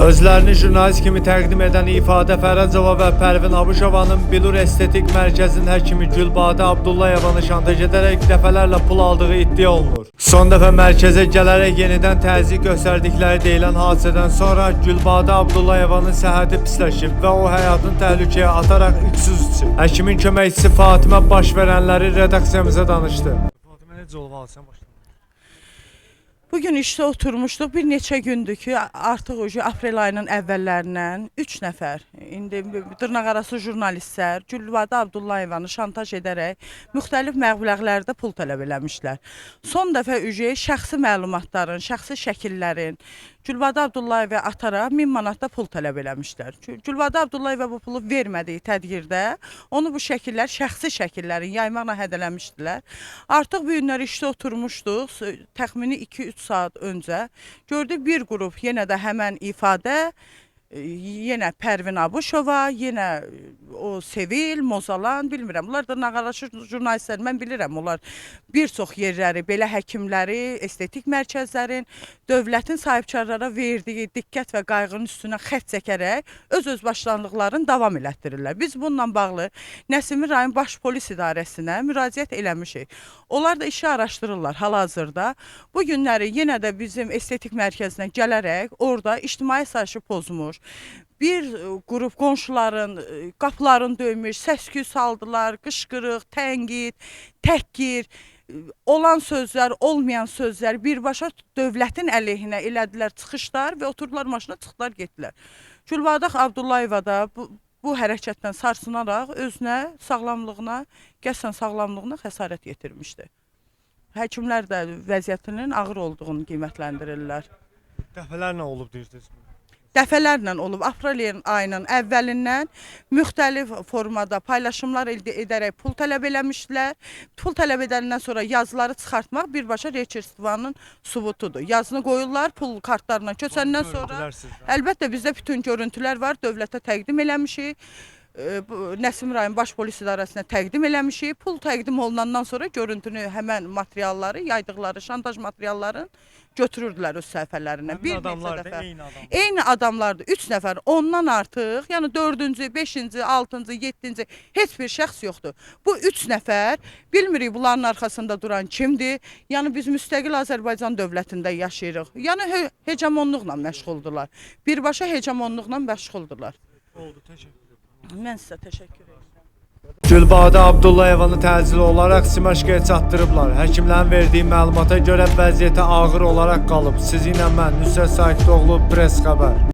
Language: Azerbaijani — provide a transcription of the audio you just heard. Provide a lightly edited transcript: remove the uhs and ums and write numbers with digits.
Özlərini jurnalist kimi təqdim edən İfadə Fərəcova və Pərvin Abuşovanın Bilur Estetik Mərkəzinin həkimi Gülbadə Abdullayevanı şantaj edərək dəfələrlə pul aldığı iddia olunur. Son dəfə mərkəzə gələrək yenidən təzyiq göstərdikləri deyilən hadisədən sonra Gülbadə Abdullayevanın səhhəti pisləşib və o həyatını təhlükəyə ataraq içsüz içib. Həkimin köməkçisi Fatimə baş verənləri redaksiyamıza danışdı. Fatimə, necə olub hadisə başladı? Bugün işdə oturmuşduq. Bir neçə gündür ki, artıq ucu aprel ayının əvvəllərindən 3 nəfər, indi dırnaqarası jurnalistlər Gülbadə Abdullayevanı şantaj edərək müxtəlif məbləğlərdə pul tələb eləmişlər. Son dəfə ücə şəxsi məlumatların, şəxsi şəkillərin Gülbadə Abdullayeva ataraq 1000 manatda pul tələb eləmişlər. Gülbadə Abdullayeva bu pulu vermədiyi təqdirdə onu bu şəkillər, şəxsi şəkillərin yaymaqla hədələmişdilər. Artıq bu günlər işdə oturmuşduq. Təxmini 2-3 saat öncə gördük bir qrup yenə də həmən ifadə, yenə Pərvin Abuşova, yenə o Sevil, Mozalan, bilmirəm. Bunlar da nağaraşı jurnalistlər, mən bilirəm onlar bir çox yerləri, belə həkimləri, estetik mərkəzlərin, dövlətin sahibkarlara verdiyi diqqət və qayğının üstünə xətt çəkərək öz-öz başlanlıqlarını davam elətdirirlər. Biz bununla bağlı Nəsimi rayon Baş Polis İdarəsinə müraciət eləmişik. Onlar da işi araşdırırlar hal-hazırda. Bu günləri yenə də bizim estetik mərkəzinə gələrək orada ictimai sayışı pozmuş, bir qrup qonşuların qapılarını döymüş, səs-küy saldılar, qışqırıq, tənqid, təhqir, olan sözlər, olmayan sözlər birbaşa dövlətin əleyhinə elədilər çıxışlar və oturdular maşına, çıxdılar, getdilər. Gülbadə Abdullayeva da bu hərəkətdən sarsınaraq özünə, sağlamlığına, qəsdən sağlamlığına xəsarət yetirmişdi. Həkimlər də vəziyyətinin ağır olduğunu qiymətləndirirlər. Dəfələrlə olub deyirsiniz. Dəfələrlə olub. Aprel ayının əvvəlindən müxtəlif formada paylaşımlar əldə edərək pul tələb eləmişdilər. Pul tələb edəndən sonra yazıları çıxartmaq birbaşa reçerstvanın sübutudur. Yazını qoyurlar, pul kartlarına köçəndən sonra Görüntülər sizdə. Əlbəttə bizdə bütün görüntülər var, dövlətə təqdim eləmişik. Bu Nəsimi rayon Baş Polis İdarəsinə təqdim eləmişik. Pul təqdim olunandan sonra görüntünü, həmən materialları, yaydıqları şantaj materiallarını götürürdülər öz səhifələrinə. Həmin Bir neçə adamlar da dəfə. eyni adam. Eyni adamlardır. 3 nəfər, ondan artıq, yəni 4-cü, 5-ci, 6-cı, 7-ci heç bir şəxs yoxdur. Bu 3 nəfər, bilmirik bunların arxasında duran kimdir. Yəni biz müstəqil Azərbaycan dövlətində yaşayırıq. Yəni hegemonluqla məşğuldurlar. Birbaşa hegemonluqla məşğuldurlar. Oldu, təşəkkür edirəm. Mən sizə təşəkkür edirəm. Gülbadə Abdullayevanı təcili olaraq Simaşkaya çatdırıblar. Həkimlərin verdiyi məlumata görə vəziyyəti ağır olaraq qalıb. Sizinlə mən Nüsrət Sakitoğlu, Press Xəbər.